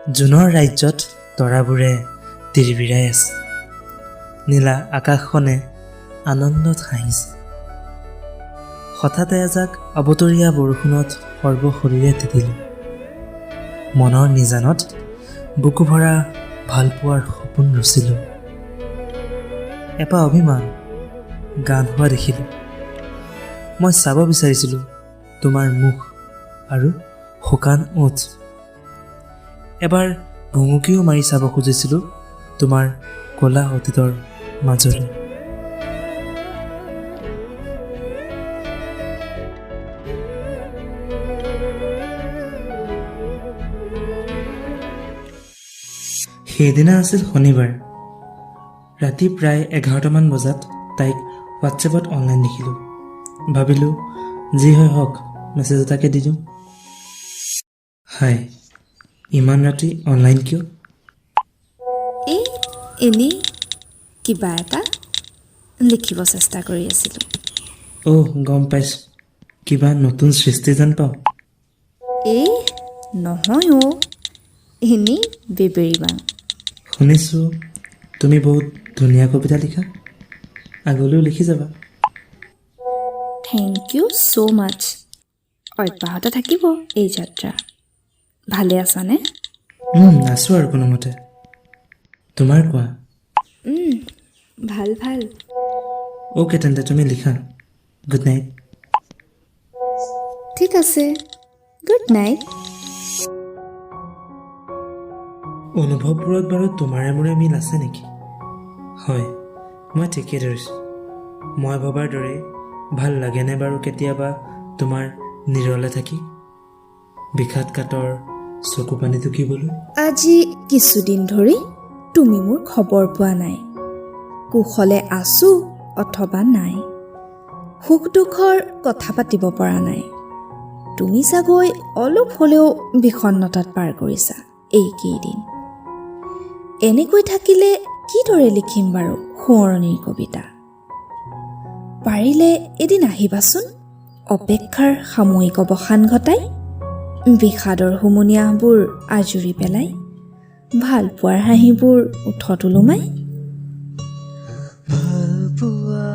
জোনৰ ৰাজ্যত তৰাবোৰে তিৰবিৰাই আছে, নীলা আকাশখনে আনন্দত হাঁহিছে। হঠাতে এজাক আবতৰীয়া বৰষুণত সৰ্বশৰীৰে তিতিলোঁ। মনৰ নিজানত বুকু ভৰা ভালপোৱাৰ সপোন ৰচিলোঁ। এপাহ অভিমান গান হোৱা দেখিলোঁ। মই চাব বিচাৰিছিলোঁ তোমাৰ মুখ আৰু শুকান ওঁঠ। এবাৰ ভুমুকিও মাৰি চাব খুজিছিলোঁ তোমাৰ ক'লা অতীতৰ মাজলৈ। সেইদিনা আছিল শনিবাৰ। ৰাতি প্ৰায় 11টামান বজাত তাইক হোৱাটছএপত অনলাইন দেখিলোঁ। ভাবিলোঁ যি হয় হওক, মেছেজ এটাকে দি দিওঁ। হাই, ইমান ৰাতি অনলাইন কিয়? এই এনেই কিবা এটা লিখিব চেষ্টা কৰি আছিলোঁ। অ' গম পাইছোঁ, কিবা নতুন সৃষ্টি যেন পাওঁ। এই নহয় অ', এনেই বেবেৰি বাং। শুনিছোঁ তুমি বহুত ধুনীয়া কবিতা লিখা, আগলৈও লিখি যাবা। Thank you so মাছ। অব্যাহত থাকিব এই যাত্ৰা। ভালে আছানে? আছোঁ আৰু কোনোমতে। তোমাৰ কোৱা? ভাল ভাল। অ'কে তেন্তে তুমি লিখা। Good night. ঠিক আছে, গুড নাইট। অনুভৱবোৰত বাৰু তোমাৰে মোৰে মিল আছে নেকি? হয়, মই ঠিকেই ধৰিছোঁ। মই ভবাৰ দৰেই ভাল লাগেনে বাৰু কেতিয়াবা তোমাৰ নিৰলে থাকি বিষাদ কাতৰ চকু পানী টুকিবলৈ? আজি কিছুদিন ধৰি তুমি মোৰ খবৰ পোৱা নাই। কুশলে আছোঁ অথবা নাই, সুখ দুখৰ কথা পাতিব পৰা নাই। তুমি চাগৈ অলপ হ'লেও বিষণ্ণতাত পাৰ কৰিছা এইকেইদিন। এনেকৈ থাকিলে কিদৰে লিখিম বাৰু সোঁৱৰণিৰ কবিতা? পাৰিলে এদিন আহিবাচোন, অপেক্ষাৰ সাময়িক অৱসান ঘটাই, বিষাদৰ হুমুনিয়াহবোৰ আজুৰি পেলাই, ভাল পোৱাৰ হাঁহিবোৰ ওঠত ওলোমাই। ভালপোৱা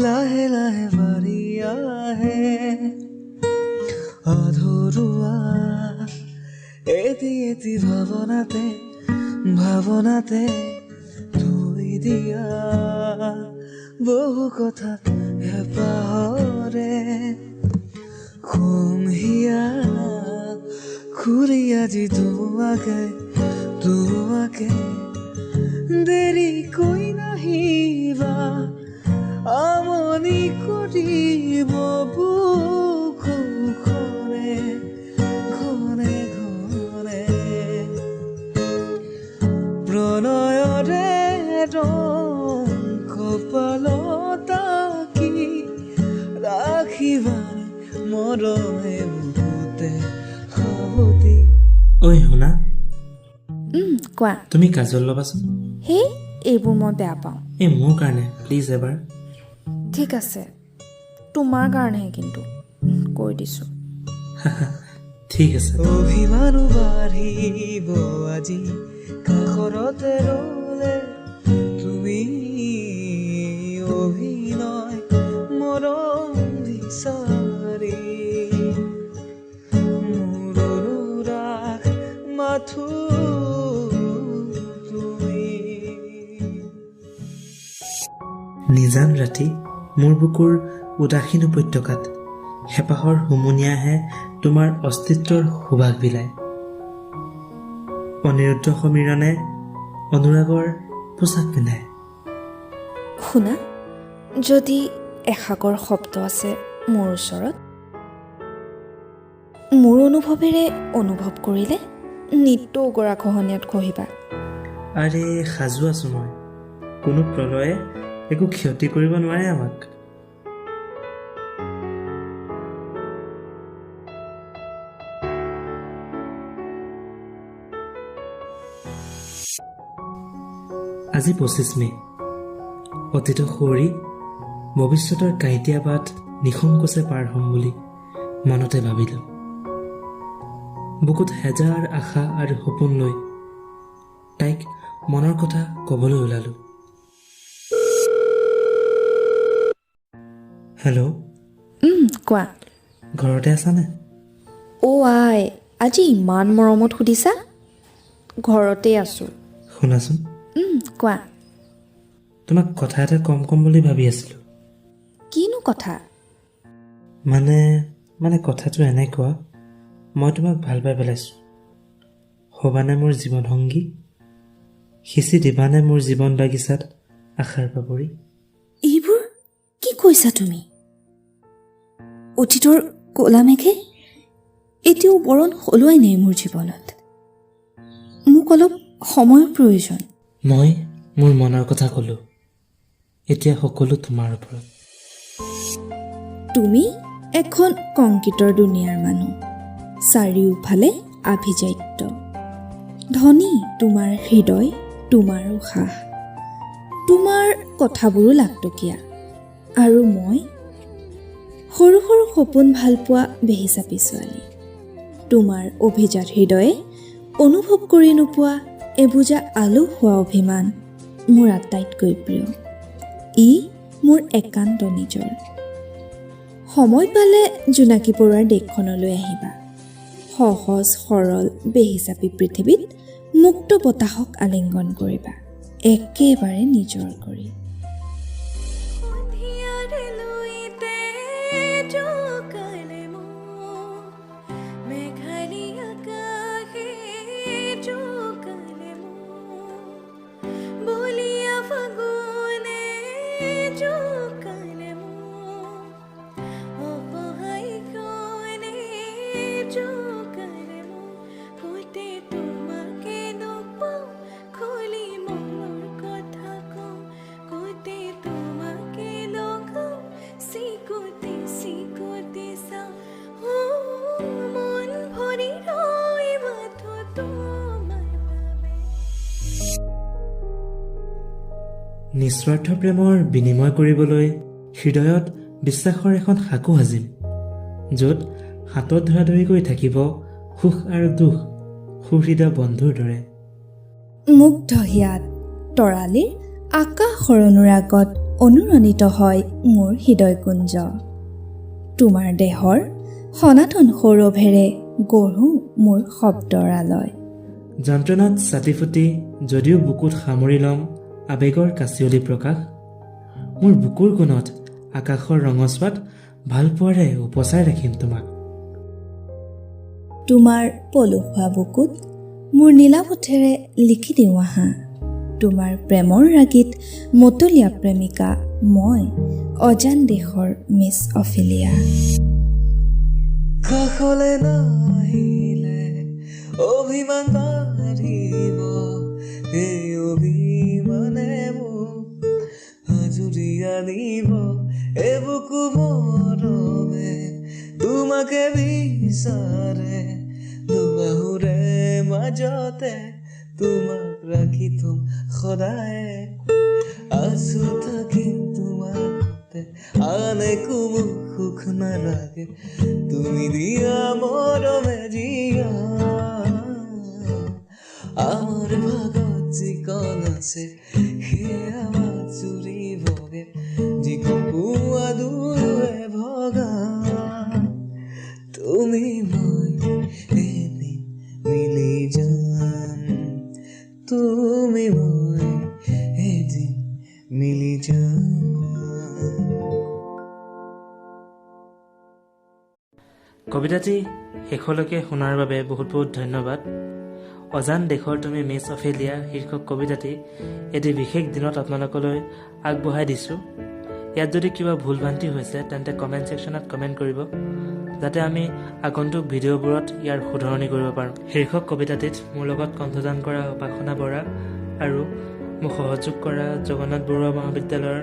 লাহে লাহে বাঢ়ি আহে, আধৰুৱা এটি এটি ভাৱনাতে ভাৱনাতে থৈ দিয়া বহু কথা হেঁপাহৰে খোম হিয়া খুলি আজি তোমাকে তোমাকে দেৰিকৈ নাহিবা, আমনি কৰিব বুকুখনে ঘনে ঘনে। প্ৰণয়ৰে ৰং কপালত আঁকি ৰাখিবানে মৰমে বুকুতে সাৱটি। ঐ শুনা। কোৱা। তুমি কাজল ল'বাচোন। সেই এইবোৰ মই বেয়া পাওঁ। এই মোৰ কাৰণে প্লিজ এবাৰ। ঠিক আছে, তোমাৰ কাৰণেহে কিন্তু কৈ দিছোঁ। ঠিক আছে। অভিমানো বাঢ়িব আজি কাষৰতে ৰ'লে তুমি, অভিনয় মৰম বিচাৰি মোৰ অনুৰাগ মাথো তুমি। নিজান ৰাতি মোৰ বুকুৰ উদাসীন উপত্যকাত হেঁপাহৰ হুমুনিয়াহে তোমাৰ অস্তিত্বৰ সুবাস বিলায়। অনিৰুদ্ধ সমীৰণে অনুৰাগৰ পোছাক পিন্ধায়। শুনা, যদি এসাগৰ শব্দ আছে মোৰ ওচৰত, মোৰ অনুভৱেৰে অনুভৱ কৰিলে নিতৌ গৰাখহনীয়াত খহিবা। আৰে সাজু আছোঁ মই, কোনো প্ৰলয়ে একো ক্ষতি কৰিব নোৱাৰে আমাক। আজি 25 মে'। অতীতক সুঁৱৰি ভৱিষ্যতৰ কাঁইটীয়া বাট নিসংকোচে পাৰ হ'ম বুলি মনতে ভাবিলোঁ। বুকুত হেজাৰ আশা আৰু সপোন লৈ তাইক মনৰ কথা ক'বলৈ ওলালোঁ। হেল্ল'। কোৱা। ঘৰতে আছানে? অ' আই, আজি ইমান মৰমত সুধিছা। ঘৰতেই আছোঁ। শুনাচোন। কোৱা। তোমাক কথা এটা কম কম বুলি ভাবি আছিলোঁ। কিনো কথা? মানে মানে কথাটো এনেকুৱা, মই তোমাক ভাল পাই পেলাইছোঁ। হ'বানে মোৰ জীৱন সংগী? সিঁচি দিবানে মোৰ জীৱন বাগিচাত আশাৰ পাপৰি? এইবোৰ কি কৈছা তুমি? অতীতৰ ক'লা মেঘে এতিয়াও বৰণ সলোৱাই নাই মোৰ জীৱনত। মোক অলপ সময়ৰ প্ৰয়োজন। মই মোৰ মনৰ কথা ক'লোঁ, এতিয়া সকলো তোমাৰ ওপৰত। তুমি এখন কংক্ৰিটৰ দুনিয়াৰ মানুহ, চাৰিওফালে আভিজাত্য, ধনী তোমাৰ হৃদয়, তোমাৰ উশাহ, তোমাৰ কথাবোৰো লাখটকীয়া। আৰু মই সৰু সৰু সপোন ভালপোৱা বেহিচাপি ছোৱালী। তোমাৰ অভিজাত হৃদয়ে অনুভৱ কৰি নোপোৱা এবোজা আলসুৱা অভিমান মোৰ আটাইতকৈ প্ৰিয়। ই মোৰ একান্ত নিজৰ। সময় পালে জোনাকী পৰুৱাৰ দেশখনলৈ আহিবা। সহজ সৰল বেহিচাপি পৃথিৱীত মুক্ত বতাহক আলিংগন কৰিবা, একেবাৰে নিজৰ কৰি। নিস্বাৰ্থ প্ৰেমৰ বিনিময় কৰিবলৈ হৃদয়ত বিশ্বাসৰ এখন সাঁকো সাজিম, য'ত হাতত ধৰা ধৰি কৰি থাকিব সুখ আৰু দুখ সুহৃদয় বন্ধুৰ দৰে। মুগ্ধ হিয়াত তৰালিৰ আকাশৰ অনুৰাগত অনুৰণিত হয় মোৰ হৃদয়কুঞ্জ। তোমাৰ দেহৰ সনাতন সৌৰভেৰে গঢ়ো মোৰ শব্দৰ আলয়। যন্ত্ৰণাত ছাটি ফুটি যদিও বুকুত সামৰি ল'ম আৱেগৰ কাচিয়লি প্ৰকাশ, মোৰ বুকুৰ কোণত আকাশৰ ৰঙচুৱাত ভালপোৱাৰে উপচাই ৰাখিম তোমাক। তোমাৰ পলসুৱা বুকুত মোৰ নীলাপথেৰে লিখি দিওঁ আহা, তোমাৰ প্ৰেমৰ ৰাগীত মতলীয়া প্ৰেমিকা মই, অজান দেশৰ মিছ অফিলিয়া। কাষলে নাহিলে অভিমান বাঢ়িব, এই অভিমানে মোক আজুৰি আনিব। এবুকু মৰমে তোমাকে বিচাৰে, দুবাহুৰে মাজতে তোমাক ৰাখি থম সদায়। আছো থাকিম তোমাতে, আন একো মোক সুখ নালাগে, তুমি দিয়া মৰমে জীয়া। আমাৰ ভাগত যিকণ আছে সেয়া জুৰিবগে, যিকণ পোৱা দুয়োৱে ভগা। তুমি মই এদিন মিলি যাম, তুমি মই এদিন মিলি যাম। কবিতাটি শেষলৈকে শুনাৰ বাবে বহুত বহুত ধন্যবাদ। অজান দেশৰ তুমি মিছ অফেলিয়া শীৰ্ষক কবিতাটি এটি বিশেষ দিনত আপোনালোকলৈ আগবঢ়াই দিছোঁ। ইয়াত যদি কিবা ভুল ভ্ৰান্তি হৈছে তেন্তে কমেণ্ট ছেকশ্যনত কমেণ্ট কৰিব, যাতে আমি আগন্তুক ভিডিঅ'বোৰত ইয়াৰ শুধৰণি কৰিব পাৰোঁ। শীৰ্ষক কবিতাটিত মোৰ লগত কণ্ঠদান কৰা উপাসনা বৰা আৰু মোক সহযোগ কৰা জগন্নাথ বৰুৱা মহাবিদ্যালয়ৰ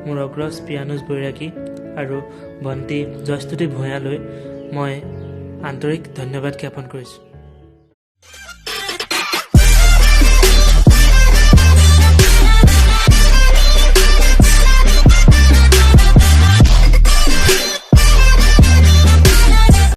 মোৰ অগ্ৰজ পিয়ানুজ বৈৰাগী আৰু ভণ্টি জয়স্তুতি ভূঞালৈ মই আন্তৰিক ধন্যবাদ জ্ঞাপন কৰিছোঁ।